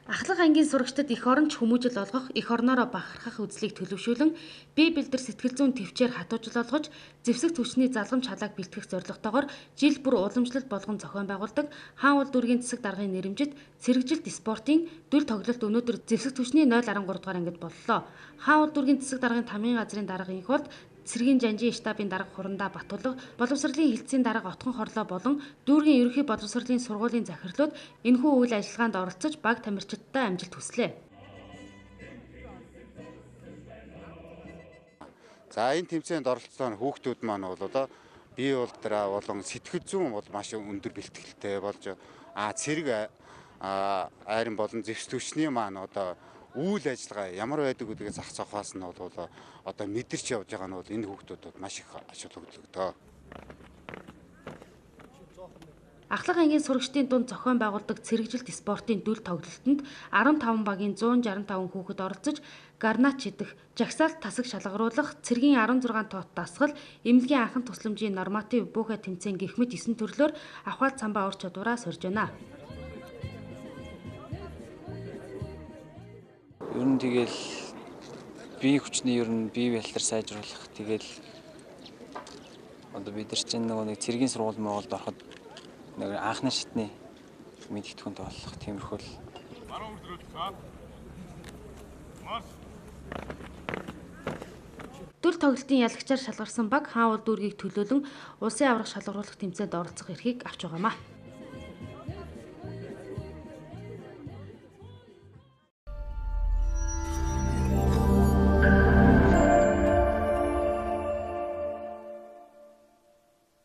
Ахлах ангийн сурагчдад эх оронч хүмүүжил олгох, эх орноороо бахархах үзлийг төлөвшүүлэн бие бэлдэр сэтгэл зүйн төвчээр хатуужил олгож, зэвсэг түвшний залгамж халааг бэлтгэх зорилготойгоор жил бүр уламжлалт болгон зохион байгуулдаг Хаан уул дүүргийн засаг даргын нэрэмжит цэрэгжилт спортын дүл тоглолт өнөөдөр зэвсэг түвшний 0.13 дугаар ангид боллоо. Хаан уул дүүргийн засаг даргын тамгын газрын дарга инх болд цэргийн жанжин штабын дарга Хурандаа Батулга, боловсролын хэлтсийн дарга Отгон Хорлоо болон дүүргийн ерөнхий боловсролын сургуулийн захирлууд энэхүү үйл ажиллагаанд оролцож баг тамирчидтай амжилт хүслээ. За энэ тэмцээнд оролцсон хүүхдүүд маань бол одоо бие улдраа болон сэтгэл зүйн бол маш өндөр бэлтгэлтэй болж цэрэг айрын болон зэвс түвшний маань одоо үйл ажиллагаа ямар байдаг гэдгээ зах зохиос нь бол одоо мэдэрч явж байгаа нь бол энэ хүүхдүүдэд маш их ач холбогдолтой. Ахлах ангийн сурагчдын дунд зохион байгуулдаг цэрэгжилт спортын дүл тоглолтод 15 багийн 165 хүүхэд оролцож гарнач идэх, жагсаалт тасаг шалгаруулах, цэргийн 16 тоот дасгал, эмнэлгийн анхан тусламжийн норматив бүхэ тэмцээн гэх мэт 9 төрлөөр авхаал самбаа ур чадвараа сорж байна. Ер нь тэгэл бие хүчний ер нь бие бэлтэр сайжруулах, тэгэл одоо бид нар чинь нөгөө нэг цэргийн сургууль Монголд ороход нэг анхны шатны мэдгэдэгхүнтэй болох тиймэрхүү л. Дүл тоглолтын ялагчаар шалгарсан баг Хаан уул дүүргийг төлөөлөн улсын аварга шалгаруулах тэмцээнд оролцох эрхийг авч байгаамаа.